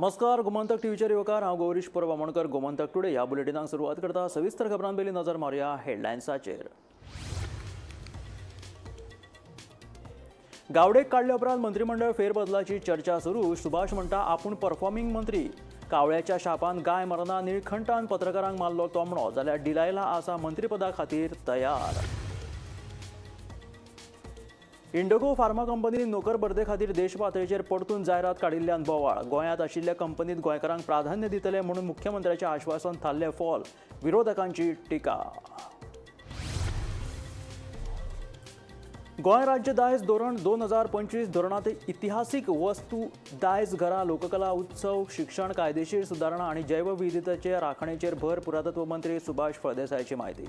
नमस्कार, गोमंतक टीव्हीचेर येवकार. हांव गौरीश परब आमोणकर. गोमंतक टुडे ह्या बुलेटिनाक सुरवात करता. सविस्तर खबरां पयलीं नजर मारुया हेडलायन्साचेर. गावडेक काडल्या उपरांत मंत्रिमंडळ फेरबदलाची चर्चा सुरू. सुभाष म्हणटा आपूण परफॉर्मिंग मंत्री. कावळ्याच्या शापान गाय मरना, निळखंठान पत्रकारांक मारलो तोमणो. जाल्यार डिलायला आसा मंत्रीपदा खातीर तयार. इंडोगो फार्मा कंपनीन नोकर भरते खातीर देशपातळीचेर परतून जायरात काडिल्ल्यान बोवाळ. गोंयांत आशिल्ल्या कंपनीत गोंयकारांक प्राधान्य दितले म्हणून मुख्यमंत्र्याचें आश्वासन थारलें फोल. विरोधकांची टिका. गोंय राज्य दायज धोरण 2025 धोरणांत इतिहासीक वस्तू, दायज घरां, लोककला उत्सव, शिक्षण, कायदेशीर सुदारणा आनी जैवविविधतेचे राखणेचेर भर. पुरातत्व मंत्री सुभाष फळदेसायाची म्हायती.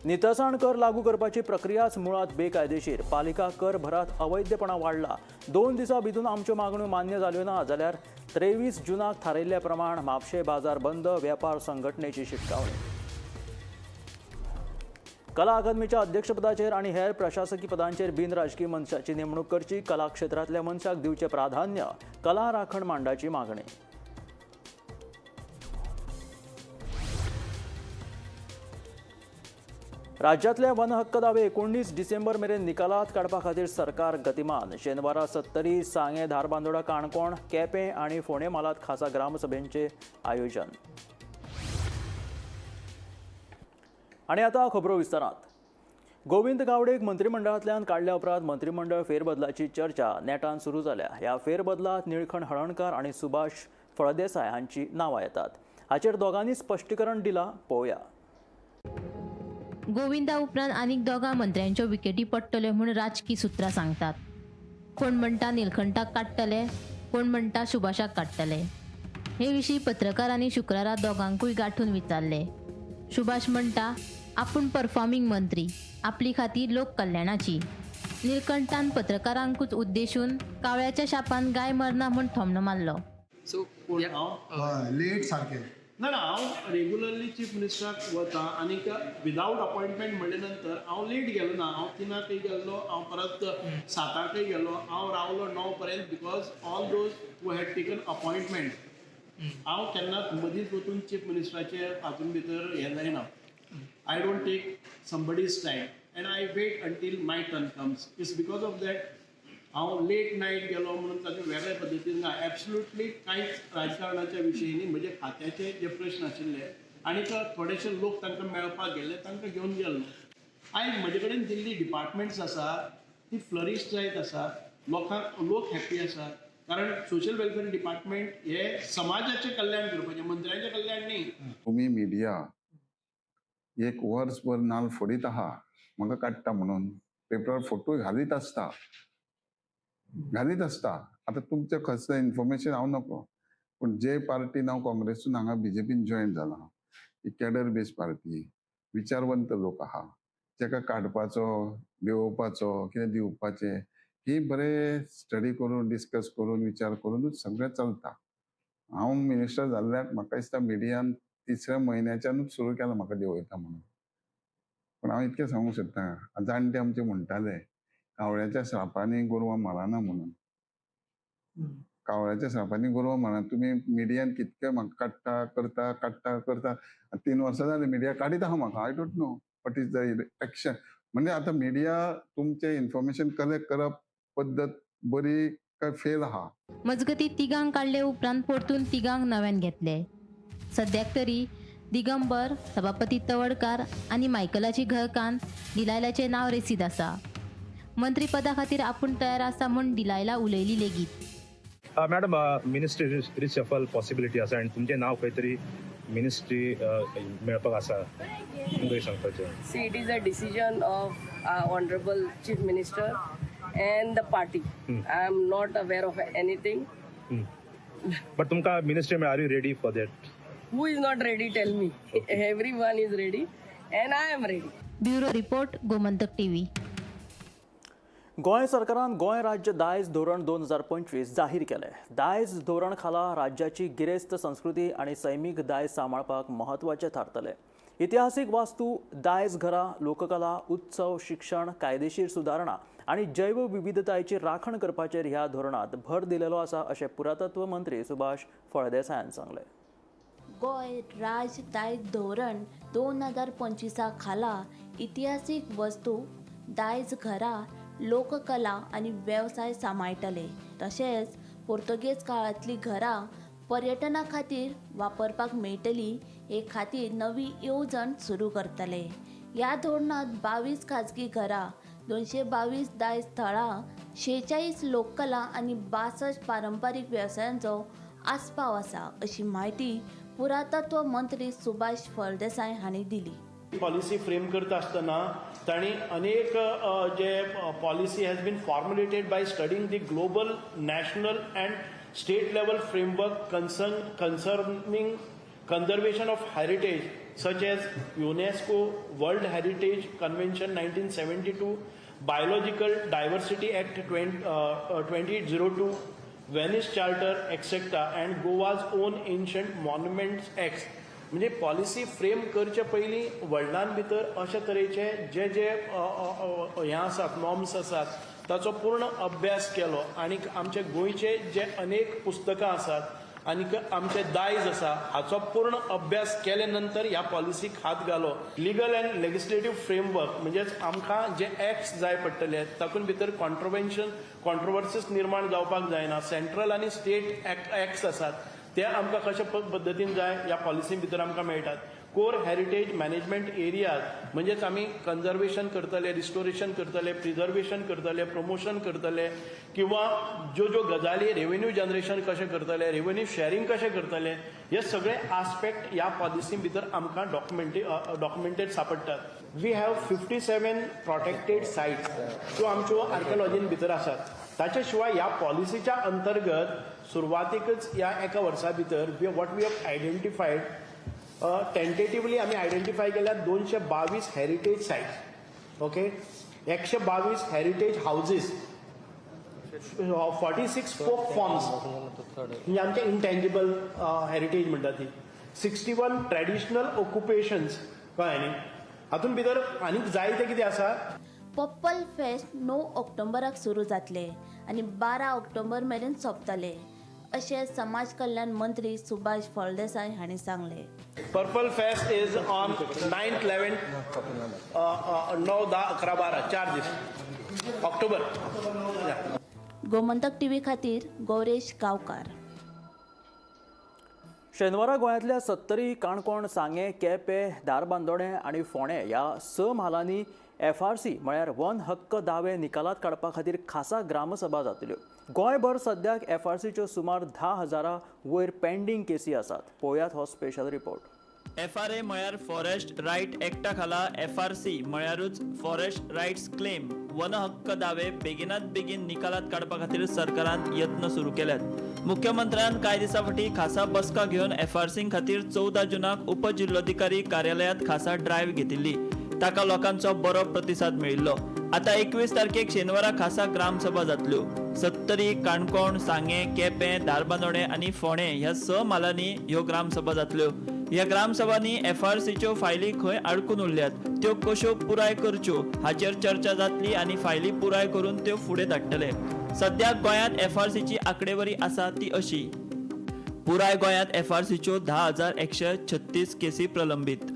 नितळसाण कर लागू करपाची प्रक्रियाच मुळात बेकायदेशीर. पालिका कर भरात अवैधपणा वाडला. 2 दिसां भितून आमच्यो मागण्यो मान्य जाल्यो ना जाल्यार 23 जूनाक थारायिल्ल्या प्रमाण म्हापशें बाजार बंद. वेपार संघटनेची शिटकावणी. कला अकादमीच्या अध्यक्षपदाचेर आनी हेर प्रशासकी पदांचेर बिन राजकी मनशाची नेमणूक करची. कला क्षेत्रांतल्या मनशाक दिवचें प्राधान्य. कला राखण मांडाची मागणी. राज्यांतले वन हक्क दावे 19 डिसेंबर मेरेन निकालात काडपा खातीर सरकार गतिमान. शेनवारा सत्तरी, सांगें, धारबांदोडा, काणकोण, केपें आनी फोंडें म्हालांत खासा ग्रामसभेंचें आयोजन. आनी आतां खबरो विस्तारांत. गोविंद गावडेक मंत्रिमंडळांतल्यान काडल्या उपरांत मंत्रिमंडळ फेरबदलाची चर्चा नेटान सुरू जाल्या. ह्या फेरबदलांत निळखंठ हळर्णकार आनी सुभाष फळदेसाय हांची नांवां येतात. हाचेर दोगांनी स्पश्टीकरण दिलां, पळोवया. गोविंदा उपरांत आनीक दोगां मंत्र्यांच्यो विकेटी पडटल्यो म्हूण राजकी सुत्रां सांगतात. कोण म्हणटा निलखंठाक काडटले, कोण म्हणटा सुभाषाक काडटले. हे विशीं पत्रकारांनी शुक्रारा दोगांकूय गांठून विचारले. सुभाष म्हणटा आपूण परफॉर्मिंग मंत्री, आपली खातीर लोक कल्याणाची. निलकंठान पत्रकारांकूच उद्देशून कावळ्याच्या शापान गाय मरना म्हूण थोमणो मारलो. सो लेट सारकें ना ना, हांव रेगुलरली चीफ मिनिस्टराक वता आनीक विदावट अपॉयंटमेंट म्हणले नंतर हांव लेट गेलो ना. हांव 3क गेल्लो, हांव परत 7क गेलो, हांव रावलो 9 पर्यंत because all those who had taken appointment. हांव केन्नाच मदींच वचून चीफ मिनिस्टराचे हातून भितर हें जायना. I don't take somebody's time and I wait until my turn comes. It's because of that हांव लेट नायट गेलो म्हणून ताचे वेगळे पद्दतीन ना. एब्सोल्युटली कांयच राजकारणाच्या विशयी न्ही. म्हजे खात्याचे जे प्रश्न आशिल्ले आनी थोडेशे लोक तांकां मेळपाक गेल्ले, तांकां घेवन गेल्लो. आयज म्हजे कडेन दिल्ली डिपार्टमेंट्स आसा ती फ्लरीश जायत आसा. लोकांक लोक हॅप्पी आसात, कारण सोशल वेलफेअर डिपार्टमेंट हे समाजाचें कल्याण करपाचें, मंत्र्यांचें कल्याण न्ही. तुमी मिडिया एक वर्सभर नाल फोडीत आहा म्हाका काडटा म्हणून, पेपरार फोटो घालीत आसता घालीत आसता. आतां तुमचें कसलें इन्फॉर्मेशन हांव नको, पूण जे पार्टीन हांव काँग्रेसून हांगा बीजेपीन जॉयन जाला, ही कॅडर बेज पार्टी, विचारवंत लोक आहा, तेका काडपाचो देंवोवपाचो कितें दिवपाचें ही बरें स्टडी करून डिस्कस करून विचार करूनूच सगळें चलता. हांव मिनिस्टर जाल्ल्याक म्हाका दिसता मिडियान तिसऱ्या म्हयन्याच्यानूच सुरू केलां म्हाका देंवयता म्हणून. पूण हांव इतकें सांगूंक सोदता, जाणटे आमचे म्हणटाले कावळ्याच्या श्रापांनी गोरवां मरना म्हणून. कावळ्याच्या श्रापांनी गोरवां मरना. तुमी मिडियान कितके म्हाका काडटा करता काडटा करता, 3 वर्सां जालीं मिडिया काडीत आहा म्हाका. I don't know what is the action. म्हणजे आतां मिडिया तुमचें इन्फॉर्मेशन कलेक्ट करप पद्दत बरी काय फेल आहा. मजगती तिगांक काडले उपरांत परतून तिगांक नव्यान घेतले. सद्याक तरी दिगंबर, सभापती तवडकार आनी मायकलाची घरकान्न डिलायलाचें नांव रेसीद आसा. मंत्रीपदा खातीर आपूण तयार आसा म्हूण डिलायला उलयली लेगीत. मॅडम, मिनिस्ट्री रिशफल पॉसिबिलिटी आसा आनी तुमचें नांव खंय तरी मिनिस्ट्री मेळपाक आसा, तुमकां सांगपाचें. See, it is a decision of our honorable chief minister and the party. I am not aware of anything. But तुमकां ministry, are you ready for that? Who is not ready, tell me. Everyone is ready and I am ready. Bureau report, Gomantak TV. Goa सरकारान गोंय राज्य दायज धोरण 2025 जाहीर केलें. दायज धोरण खाला राज्याची गिरेस्त संस्कृती आनी सैमीक दायज सांबाळपाक म्हत्वाचें थारतलें. इतिहासीक वास्तू, दायज घरां, लोककला, उत्सव, शिक्षण, कायदेशीर सुदारणा आनी जैवविविधतायेची राखण करपाचेर ह्या धोरणांत भर दिलेलो आसा अशें पुरातत्व मंत्री सुभाष फळदेसायान सांगलें. गोंय राज्य दायज धोरण 2025 खाला इतिहासीक वस्तू, दायज घरां, लोककला आनी वेवसाय सांबाळटले. तशेंच पुर्तुगेज काळांतलीं घरां पर्यटना खातीर वापरपाक मेळटली हे खातीर नवी येवजण सुरू करतले. ह्या धोरणांत 22 खाजगी घरां, 222 दायज थळां, 46 लोककला आनी 62 पारंपारीक वेवसायांचो आस्पाव आसा अशी म्हायती पुरातत्व मंत्री सुभाष फळदेसाय हांणी दिली. पॉलिसी फ्रेम करता आसतना तांणी अनेक जे policy has been formulated by studying the global, national and state level framework concerning conservation of heritage such as UNESCO World Heritage Convention 1972, Biological Diversity Act 2002, Venice Charter, etcetera, and Goa's own Ancient Monuments Act. म्हणजे policy frame करचे पयलीं वर्ल्डान भितर अशे तरेचे जे जे हें आसात, norms आसात, ताचो पूर्ण अभ्यास केलो आनी आमचे गोंयचे जे अनेक पुस्तकां आसात आनी आमचे दायज आसा हाचो पूर्ण अभ्यास केले नंतर ह्या पॉलिसीक हात घालो. लिगल अँड लेजिस्लेटीव फ्रेमवर्क म्हणजेच आमकां जे एक्ट्स जाय पडटले तातूंत भितर कॉन्ट्रोवेन्शन कॉन्ट्रोवर्सीस निर्माण जावपाक जायना. सेंट्रल आनी स्टेट एक्ट्स आसात ते आमकां कशे पद्दतीन जाय ह्या पॉलिसी भितर आमकां मेळटात. कोर हेरिटेज मॅनेजमेंट एरियाज म्हणजेच आमी कन्जर्वेशन करतले, रिस्टोरेशन करतले, प्रिजर्वेशन करतले, प्रमोशन करतले किंवा ज्यो ज्यो गजाली रेवेन्यू जनरेशन कशें करतले, रेवेन्यू शेअरिंग कशें करतले, हे सगळे आस्पेक्ट ह्या पॉलिसी भितर आमकां डॉक्युमेंटेड सांपडटात. We have 57 protected sites त्यो आमच्यो आर्किओलॉजीन भितर आसात. ताच्या शिवाय ह्या पॉलिसीच्या अंतर्गत सुरवातीकच ह्या एका वर्सा भितर what we have identified tentatively, आमी आयडेंटिफाय केल्यात 222 heritage sites, okay, 122 heritage houses, 46 folk forms म्हणजे आमचे इंटेंजिबल हेरिटेज म्हणटा ती, 61 ट्रेडिशनल ऑक्युपेशन्स. कळ्ळें न्ही? हातूंत भितर आनीक जायते कितें आसा. पर्पल फेस्ट 9 ऑक्टोबराक सुरू जातले आनी 12 ऑक्टोबर मेरेन सोंपतले अशें समाज कल्याण मंत्री सुभाष फळदेसाय हांणी सांगलें. Purple Fest is on 9th, 11, 9, 10, 11, 12, 4 दीस, ऑक्टोबर. गोमंतक टीव्ही खातीर गौरेश गांवकार. शेनवारा गोंयांतल्या सत्तरी, काणकोण, सांगें, केपें, धारबांदोडें आनी फोंडें ह्या स म्हालांनी एफआरसी म्हळ्यार वन हक्क दावे निकालात काडपा खातीर खासा ग्रामसभा जातल्यो. गोंयभर सद्याक एफआरसीच्यो सुमार 10,000 वयर पेंडींग केसी आसात. पळोवयात हो स्पेशल रिपोर्ट. एफआरए म्हळ्यार फॉरेस्ट रायट एक्टा खाला एफआरसी म्हळ्यारूच फॉरेस्ट रायट्स क्लेम, वन हक्क दावे बेगिनात बेगीन निकालात काडपा खातीर सरकारान यत्न सुरू केल्यात. मुख्यमंत्र्यान कांय दिसां फाटीं खासा बसका घेवन एफआरसी खातीर 14 जुनाक उपजिल्लोधिकारी कार्यालयांत खासा ड्रायव्ह घेतिल्ली. ताका लोकांचो बरो प्रतिसाद मेळिल्लो. आतां 21 तारखेक शेनवारा खासा ग्रामसभा जातल्यो. सत्तरी, काणकोण, सांगें, केपें, धारबांदोडें आनी फोंडें ह्या स म्हालांनी ह्यो ग्रामसभा जातल्यो. ह्या ग्रामसभांनी एफआरसीच्यो फायली खंय आडकून उरल्यात, त्यो कश्यो पुराय करच्यो हाचेर चर्चा जातली आनी फायली पुराय करून त्यो फुडें धाडटले. सद्याक गोंयांत एफआरसीची आंकडेवारी आसा ती अशी: पुराय गोंयांत एफआरसीच्यो 10,136 केसी प्रलंबीत.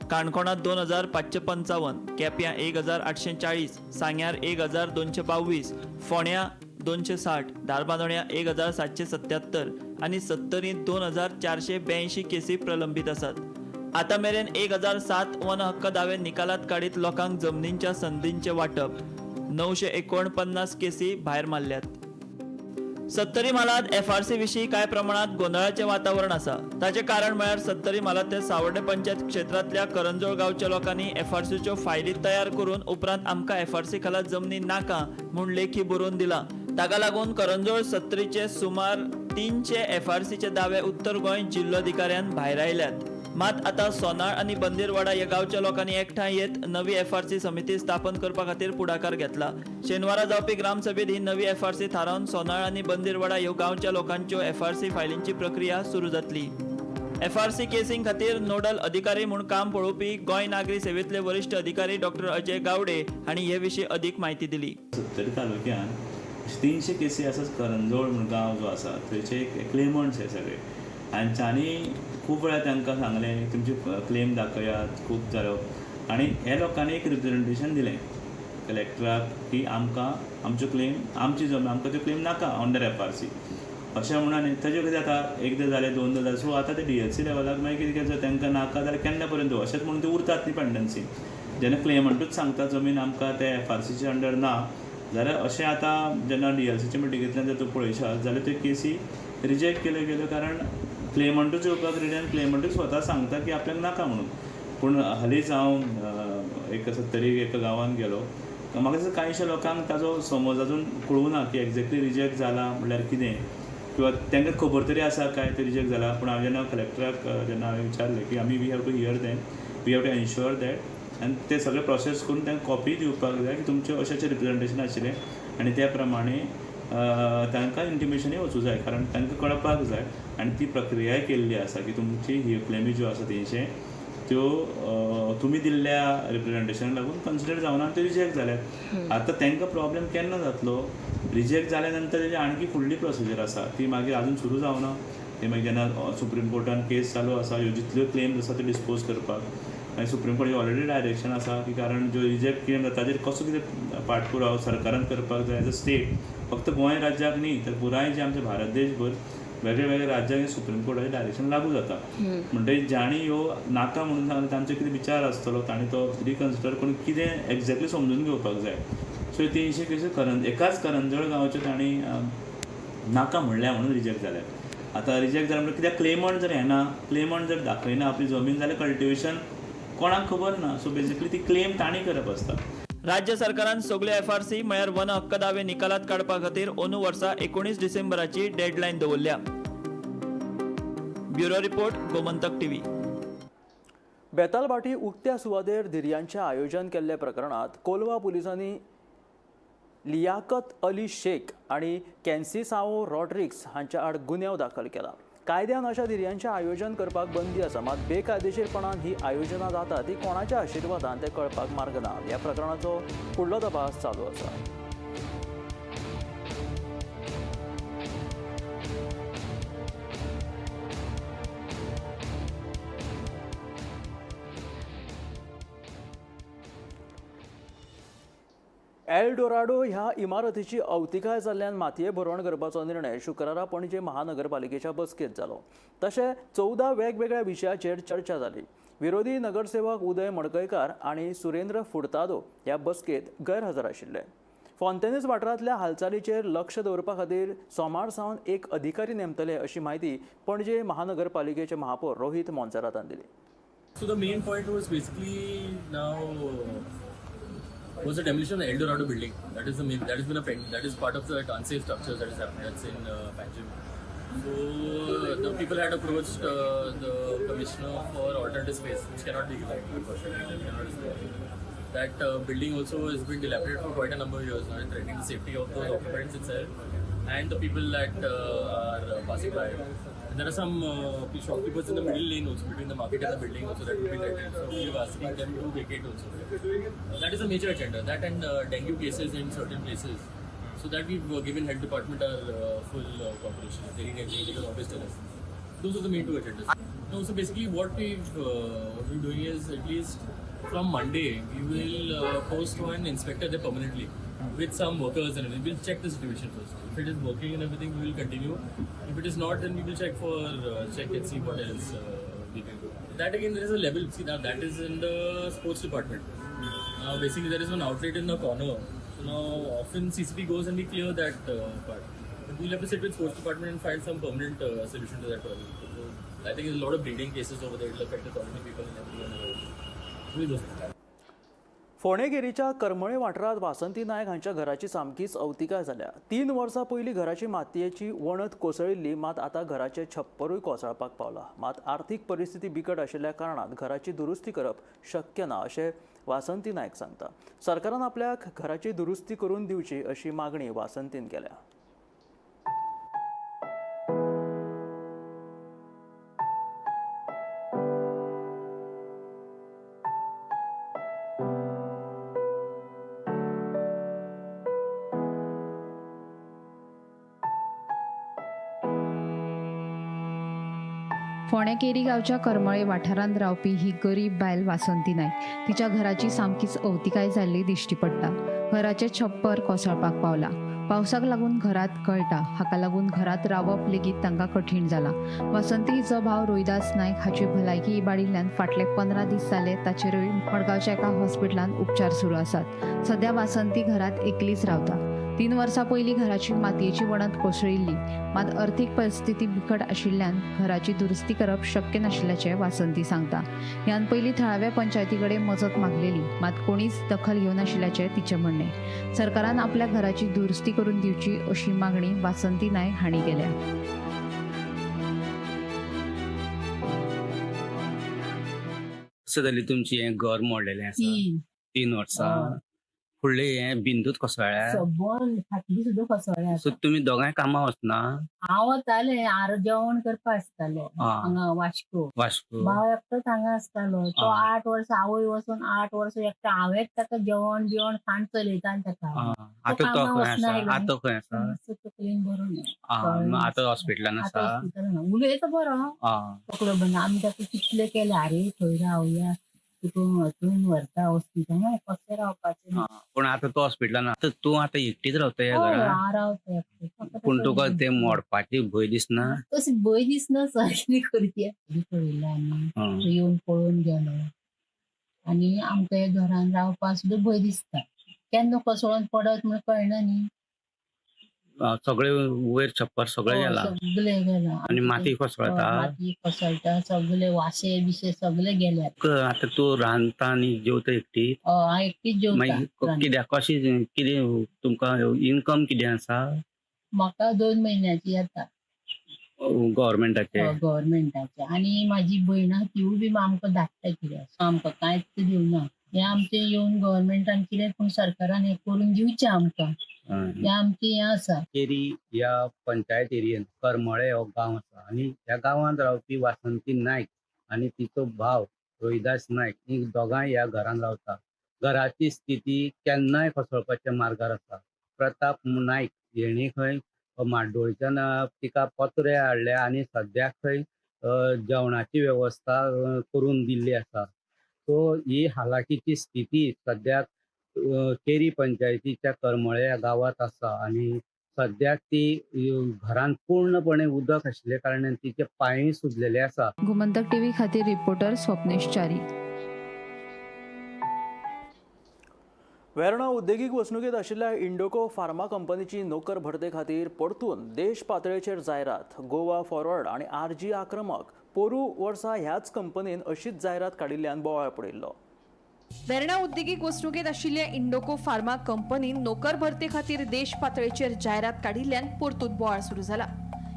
काणकोणांत 2555, केप्यां 1840, सांग्यार 1222, फोंड्यां 260, धारबांदोड्यां 1777 आनी सत्तरींत 2482 केसी प्रलंबीत आसात. आतां मेरेन 1007 वन हक्क दावे निकालात काडीत लोकांक जमनींच्या संदींचें वांटप, 949 केसी भायर मारल्यात. सत्तरी म्हालांत एफआरसी विशीं कांय प्रमाणात गोंदळाचें वातावरण आसा. ताचें कारण म्हळ्यार सत्तरी म्हालांतल्या सावर्डे पंचायत क्षेत्रांतल्या करंजोळ गांवच्या लोकांनी एफआरसीच्यो फायली तयार करून उपरांत आमकां एफआरसी खाला जमनी नाका म्हूण लेखी बरोवन दिलां. ताका लागून करंजोळ सत्तरीचे सुमार 300 एफआरसीचे दावे उत्तर गोंय जिल्लोधिकाऱ्यान भायरायल्यात. मात आतां सोनाळ आनी बंदीरवाडा ह्या गांवच्या लोकांनी एकठांय येत नवी एफआरसी समिती स्थापन करपा खातीर फुडाकार घेतला. शेनवारा जावपी ग्रामसभेत ही नवी एफआरसी थारावन सोनाळ आनी बंदीरवाडा ह्यो गांवच्या लोकांच्यो एफआरसी फायलींची प्रक्रिया सुरू जातली. एफआरसी केसीं खातीर नोडल अधिकारी म्हूण काम पळोवपी गोंय नागरी सेवेंतले वरिश्ठ अधिकारी डॉक्टर अजय गावडे हांणी हे विशीं अदीक म्हायती दिली. सत्तरी तालुक्यान 300 केसी आसा. करंजोळ म्हूण गांव जो आसा थंयचे क्लेमंट्स हे सगळे हांच्यांनी खूब वेळा तांकां सांगलें तुमची क्लेम दाखयात, खूब जालो आनी हे लोकांनी एक रिप्रेजेंटेशन दिलें कलेक्टराक की आमकां आमच्यो क्लेम आमची जमीन आमकां त्यो क्लेम नाका अंडर एफआरसी अशें म्हणून. आनी ताजें कितें जाता, एकदां जालें दोनदां जालें, सो आतां ते डीएलसी लेवलाक मागीर कितें जाता तांकां नाका जाल्यार केन्ना पर्यंत अशेंच म्हणून ते उरतात न्ही पेंडन्सी. जेन्ना क्लेमंटूच सांगता जमीन आमकां ते एफआरसीच्या अंडर ना जाल्यार अशें आतां जेन्ना डीएलसीच्या मिटिंगेंतल्यान जर तूं पळयशात जाल्यार त्यो केसी रिजेक्ट केल्यो गेल्यो, कारण क्लेमंटूच येवपाक रेडी आनी क्लेमंटूच स्वता सांगता की आपल्याक नाका म्हणून. पूण हालींच हांव एक सत्तरी एका गांवांत गेलो, म्हाका दिसता कांयशा लोकांक ताजो समज अजून कळूं ना की एक्झॅक्टली रिजेक्ट जाला म्हणल्यार कितें, किंवा तांकां खबर तरी आसा काय ते रिजेक्ट जाला. पूण हांवें जेन्ना कलेक्टराक जेन्ना हांवें विचारलें की आमी we have to hear them, we have to ensure that, आनी ते सगळे प्रोसेस करून तांकां कॉपी दिवपाक जाय की तुमचें अशें अशें रिप्रेजेंटेशन आशिल्लें आनी त्या प्रमाणे तांकां इंटिमेशनूय वचूं जाय, कारण तांकां कळपाक जाय. आनी ती प्रक्रियाय केल्ली आसा की तुमची ही क्लेमी ज्यो आसा 300 त्यो तुमी दिल्ल्या रिप्रेजेंटेशनाक लागून कन्सिडर जावना आनी त्यो रिजेक्ट जाल्यात. आतां तांकां प्रॉब्लेम केन्ना जातलो, रिजेक्ट जाल्या नंतर तेजी आणखी फुडली प्रोसिजर आसा ती मागीर अजून सुरू जावना. ती मागीर जेन्ना सुप्रीम कोर्टान केस चालू आसा ह्यो जितल्यो क्लेम्स आसा त्यो डिस्पोज करपाक, मागीर सुप्रीम कोर्टाचे ऑलरेडी डायरेक्शन आसा की कारण ज्यो रिजेक्ट क्लेम जाता ताजेर कसो कितें पाठपुराव सरकारान करपाक जाय एज अ स्टेट, फक्त गोंय राज्याक न्ही तर पुराय जे आमचे भारत देशभर वेगळे वेगळे राज्यांनी सुप्रीम कोर्टाचें डायरेक्शन लागू जाता. म्हणटकीर जांणी ह्यो नाका म्हणून सांगलें तांचो कितें विचार आसतलो तांणी तो रिकन्सिडर करून कितें एक्झॅक्टली समजून घेवपाक जाय. सो 300 केसी एकाच करंजोळ गांवच्यो तांणी नाका म्हणल्या म्हणून रिजेक्ट जाल्यात. आतां रिजेक्ट जाल्या म्हणल्यार कित्याक क्लेमंट जर येना, क्लेमंट जर दाखयना आपली जमीन जाल्यार कल्टिवेशन कोणाक खबर ना. सो बेजिकली ती क्लेम तांणी करप आसता. राज्य सरकारान सगळे एफआरसी म्हळ्यार वन हक्क दावे निकालात काडपा खातीर अंदू वर्सा 19 डिसेंबराची डेडलायन दवरल्या. Bureau report, Gomantak TV. Betalbatim उक्त्या सुवातेर धिरयांचें आयोजन केल्ल्या प्रकरणांत कोलवा पुलिसांनी लियाकत अली शेख आनी कॅन्सिसाओ रॉड्रिक्स हांच्या आड गुन्यांव दाखल केला. कायद्यान अशा धिरयांचें आयोजन करपाक बंदी आसा, मात बेकायदेशीरपणान ही आयोजनां जाता ती कोणाच्या आशिर्वादान तें कळपाक मार्ग ना. ह्या प्रकरणाचो फुडलो तपास चालू आसा. एल डोराडो ह्या इमारतीची अवतिकाय जाल्ल्यान मातये भरवण करपाचो निर्णय शुक्रारा पणजे महानगरपालिकेच्या बसकेंत जालो. तशें 14 वेगवेगळ्या विशयाचेर चर्चा जाली. विरोधी नगरसेवक उदय मडकयकार आनी सुरेंद्र फुर्तादो ह्या बसकेंत गैरहजर आशिल्ले. फोंतेनीस वाठारांतल्या हालचालीचेर लक्ष दवरपा खातीर सोमार सावन एक अधिकारी नेमतले अशी म्हायती पणजे महानगरपालिकेचे महापौर रोहित मोन्सेरातान दिली. So the main point was basically now was the demolition of the El Dorado building. That is the main. That has been a that is part of the unsafe structures that is happening. That's in Panjim. So the people had approached the commissioner for alternative space, which cannot be given, unfortunately. Cannot be. That building also has been dilapidated for quite a number of years now, threatening the safety of the occupants itself and the people that are passing by. And there are some shopkeepers in the middle lane also, between the market and the building also, that would be threatened. So we are asking them to vacate also. That is a major agenda. That and dengue cases in certain places. So that we've given health department our full cooperation. If they need anything, they can always tell us. Those are the main two agendas. No, so basically what we're doing is, at least from Monday, we will post one inspector there permanently with some workers and everything. We'll check the situation first. If it is working and everything, we will continue. If it is not, then we will check for check and see what else we can do. That again, there is a level. See, now that is in the sports department. Basically, there is one outlet in the corner. So now often CCP goes and we clear that part. But we'll have to sit with sports department and find some permanent solution to that problem. So I think there's a lot of bleeding cases over there. It will affect the colony people and everyone around. We'll go. फोंडेगिरीच्या करमळे वाठारांत वासंती नायक हांच्या घराची सामकीच अवतिकाय जाल्या. 3 वर्सां पयलीं घराची मातयेची वणत कोसळिल्ली, मात आतां घराचें छप्परूय कोसळपाक पावलां. मात आर्थीक परिस्थिती बिकट आशिल्ल्या कारणान घराची दुरुस्ती करप शक्य ना अशें वासंती नायक सांगता. सरकारान आपल्याक घराची दुरुस्ती करून दिवची अशी मागणी वासंतीन केल्या. फोंडें केरी गांवच्या करमळे वाठारांत रावपी ही गरीब बायल वासंती नायक. तिच्या घराची सामकीच अवतिकाय जाल्ली दिश्टी पडटा. घराचें छप्पर कोसळपाक पावलां. पावसाक लागून घरांत गळटा. हाका लागून घरांत रावप लेगीत तांकां कठीण जालां. वासंती हिचो भाव रोहिदास नायक हाची भलायकी इबाडिल्ल्यान फाटले 15 दीस जाले ताचेरूय मडगांवच्या एका हॉस्पिटलांत उपचार सुरू आसात. सध्या वासंती घरांत एकलीच रावता. 3 वर्सां पयलीं घराची मातयेची वणत कोसळिल्ली. मात अर्थीक परिस्थिती बिकट आशिल्ल्यान घराची दुरुस्ती करप शक्य नाशिल्ल्याचें वासंती सांगता. ह्यान पयलीं थळाव्या पंचायती कडेन मजत मागलेली, मात कोणीच दखल घेवनाशिल्ल्याचें तिचें म्हणणें. सरकारान आपल्या घराची दुरुस्ती करून दिवची अशी मागणी वासंती नायक हांणी केल्या. कशें जाली तुमची हें घर मोडलेलें आसा? 3 वर्सां. फुडले हें बिंदूच कोसळ्ळ्या. सबंद फाटली सुद्दां कोसळ्ळ्या. सो तुमी दोगांय कामां वचना? हांव वतालें, आरो जेवण करपा आसतालें हांगा वास्को. वास्को. भाव एकटोच हांगा आसतालो. तो 8 वर्सां आवय वचून 8 वर्सां एकटो हांवेंच ताका जेवण बिवण खाण चलयतालें ताका. आतां तो खंय आसा? आतां खंय आसा? तकलेन बरो ना. आतां हॉस्पिटलान आसा? उलयता बरो, तकलो बरो. आमी ताका कितलें केलें, आरे थंय रावया, तुका वचून व्हरता हॉस्पिटलान, कशें रावपाचें. पूण आतां तो हॉस्पिटलान आतां तूं आतां एकटीच रावता ह्या घरांत? रावता एकटें. पूण तुका तें मोडपाची भंय दिसना? तशी भंय दिसना सर, कितें करुया. पळयलें आमी, येवन पळोवन गेलो आनी आमकां ह्या घरान रावपाक सुद्दां भंय दिसता. केन्ना कोसळोन पडत म्हूण कळना न्ही. सगळे वयर छप्पर सगळे गेला, सगळे गेला आनी माती कोसळता. माती कोसळटा, सगळे वाशे बिशे सगळे गेल्यात. आतां तूं रांदता आनी जेवता एकटी? हांव एकटीच जेवता. मागीर कित्याक कशें कितें तुमकां इनकम कितें आसा? म्हाका 2 म्हयन्याची येता गव्हर्मेंटाचे. गव्हर्मेंटाचे. आनी म्हाजी भयण आहा तिवूय बी आमकां धाडटा कितें, आमकां कांयच दिवना. हें आमचें येवन गव्हर्मेंटान कितें पूण सरकारान हें करून दिवचें आमकां, हें आमचें हें आसा. केरी ह्या पंचायत एरियेंत करमळे हो गांव आसा आनी ह्या गांवांत रावपी वासंती नायक आनी तिचो भाव रोहिदास नायक ही दोगांय ह्या घरांत रावता. घराची स्थिती केन्नाय कोसळपाच्या मार्गार आसा. प्रताप नायक हेणी खंय माड्डोळच्यान तिका पत्रे हाडले आनी सद्याक खंय जेवणाची वेवस्था करून दिल्ली आसा. सो ही हालाकीची स्थिती सद्याक केरी पंचायतीच्या करमळे ह्या गांवांत आसा आनी सद्याक ती घरांत पूर्णपणे उदक आशिल्ल्या कारणान तिचे पांयूय सुजलेले आसा. गोमंतक टीव्ही खातीर रिपोर्टर स्वप्नेश च्यारी. वेर्णा उद्देगीक वसणुकेंत आशिल्ल्या इंडोको फार्मा कंपनीची नोकर भरते खातीर परतून देश पातळेचेर जायरात. गोवा फॉरवर्ड आनी आरजी आक्रमक पोरू वर्सा ह्याच कंपनीन अशीच जायरात काडिल्ल्यान बोवाळ पडिल्लो. वेर्णा उद्देगीक वसणुकेंत आशिल्ल्या इंडोको फार्मा कंपनीन नोकर भरते खातीर देश पातळेचेर जायरात काडिल्ल्यान परतून बोवाळ सुरू जाला.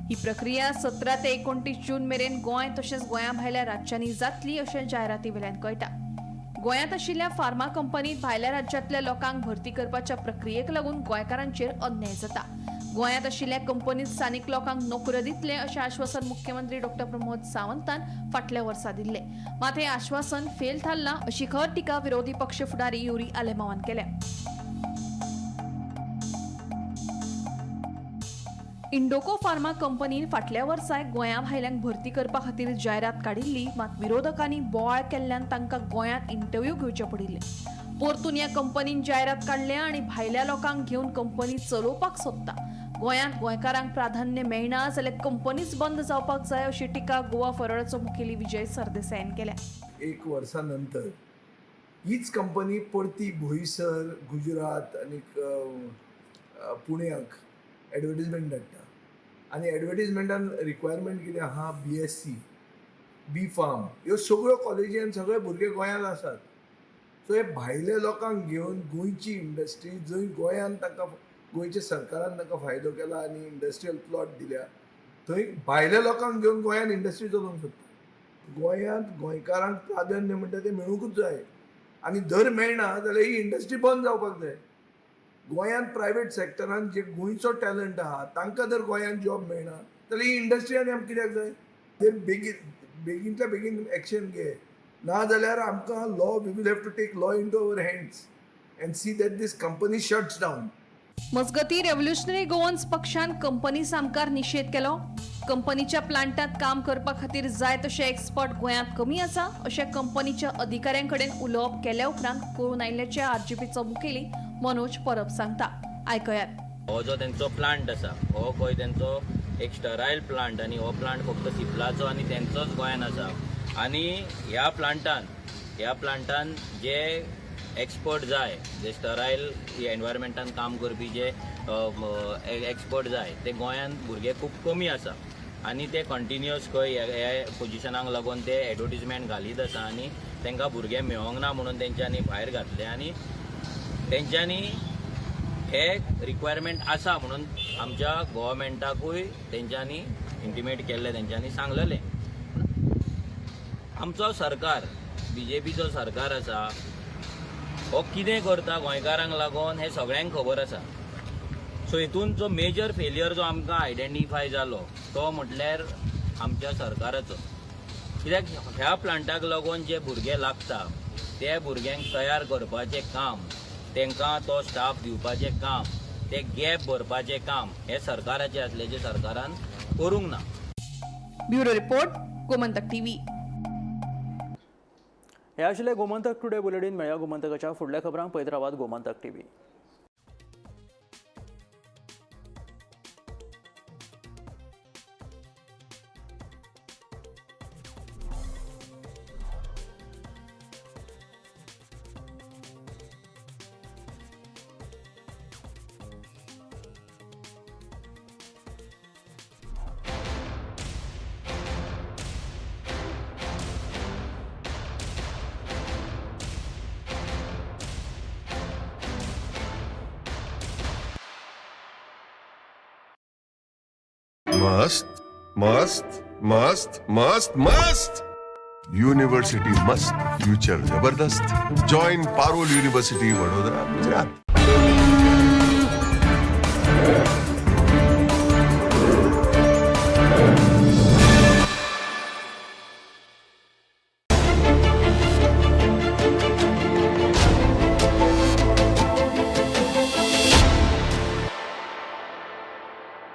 ही प्रक्रिया 17 ते 29 जून मेरेन गोंय तशेंच गोंया भायल्या राज्यांनी जातली अशें जायराती वेल्यान कळटा. गोंयांत आशिल्ल्या फार्मा कंपनीत भायल्या राज्यांतल्या लोकांक भरती करपाच्या प्रक्रियेक लागून गोंयकारांचेर अन्याय जाता. गोंयांत आशिल्ल्या कंपनीत स्थानीक लोकांक नोकऱ्यो दितले अशें आश्वासन मुख्यमंत्री डॉक्टर प्रमोद सावंतान फाटल्या वर्सा दिल्लें. मात हें आश्वासन फेल थारलां अशी खर टिका विरोधी पक्ष फुडारी युरी आलेमावान केल्या. इंडोको फार्मा कंपनीन फाटल्या वर्साय गोंया भायल्यांक भरती करपा खातीर जायरात काडिल्ली, मात विरोधकांनी बोवाळ केल्ल्यान तांकां गोंयांत इंटरव्यू घेवचे पडिल्ले. परतून ह्या कंपनीन जायरात काडल्या आनी भायल्या लोकांक घेवन कंपनी चलोवपाक सोदता. गोंयांत गोंयकारांक प्राधान्य मेळना जाल्यार कंपनीच बंद जावपाक जाय अशी टिका गोवा फॉरवर्डाचो मुखेली विजय सरदेसायान केल्या. 1 वर्सा नंतर हीच कंपनी परती बोईसर, गुजरात आनी पुण्याक एडवर्टीजमेंट धाडटा आनी एडवर्टीजमेंटान रिक्वायरमेंट कितें आहा, BSc, B farm ह्यो सगळ्यो कॉलेजी आनी सगळे भुरगे गोंयांत आसात. सो हे भायल्या लोकांक घेवन गोंयची इंडस्ट्री जंय गोंयांत तांकां गोंयच्या सरकारान तांकां फायदो केला आनी इंडस्ट्रियल प्लॉट दिल्या थंय भायल्या लोकांक घेवन गोंयांत इंडस्ट्री चलोवंक सोदता. गोंयांत गोंयकारांक प्राधान्य म्हणटा तें मेळुंकूच जाय आनी जर मेळना जाल्यार ही इंडस्ट्री बंद जावपाक जाय. गोंयांत प्रायवेट सेक्टरान जे गोंयचो टॅलंट आहा तांकां जर गोंयांत जॉब मेळना जाल्यार ही इंडस्ट्री आनी आमकां कित्याक जाय? ते बेगीनच्या बेगीन एक्शन घे, ना जाल्यार आमकां law, we will have to take law into our hands and see that this company shuts down. मजगतीं, रेव्होल्युशनरी गोवन्स पक्षान कंपनी सामकार निशेध केलो. कंपनीच्या प्लांटांत काम करपा खातीर जाय तशे एक्सपर्ट गोंयांत कमी आसा अशें कंपनीच्या अधिकाऱ्यां कडेन उलोवप केल्या उपरांत कळून आयिल्ल्याचें आरजीपीचो मुखेली मनोज परब सांगता. आयकयात. हो जो तेंचो प्लांट आसा, हो खंय तेंचो एक स्टरायल प्लांट आनी हो प्लांट फक्त सिप्लाचो आनी तेंचोच गोंयान आसा. आनी ह्या प्लांटान जे एक्सपर्ट जाय, जे स्टरायल एनवायरमेंटान काम करपी जे एक्सपर्ट जाय, ते गोंयान भुरगे खूब कमी आसा. आनी ते कंटिन्युअस खंय ह्या पोजिशनाक लागून ते एडवर्टीजमेंट घालीत आसा आनी तांकां भुरगे मेळोंक ना म्हणून तेंच्यांनी भायर घातले. आनी तेंच्यांनी हे रिक्वायरमेंट आसा म्हणून आमच्या गोवमेंटाकूय तेंच्यांनी इंटिमेट केल्लें, तेंच्यांनी सांगलेलें. आमचो सरकार, बीजेपीचो सरकार आसा, हो कितें करता गोंयकारांक लागून हें सगळ्यांक खबर आसा. सो हितून जो मेजर फेलियर जो आमकां आयडेंटिफाय जालो, तो म्हटल्यार आमच्या सरकाराचो. कित्याक ह्या प्लांटाक लागून जे भुरगे लागता, ते भुरग्यांक तयार करपाचें काम, तांकां तो स्टाफ दिवपाचें काम, ते गॅप भरपाचें काम हें सरकाराचें आसलें, जें सरकारान करूंक ना. Bureau report, Gomantak TV. हे आशिल्ले गोमंतक टुडे बुलेटीन. मेळया गोमंतकाच्या फुडल्या खबरांक. पळयत रावात गोमंतक टीव्ही. मस्त मस्त मस्त मस्त मस्त! यूनिवर्सिटी मस्त, फ्यूचर जबरदस्त. Join Parul university, Vadodara, Gujarat.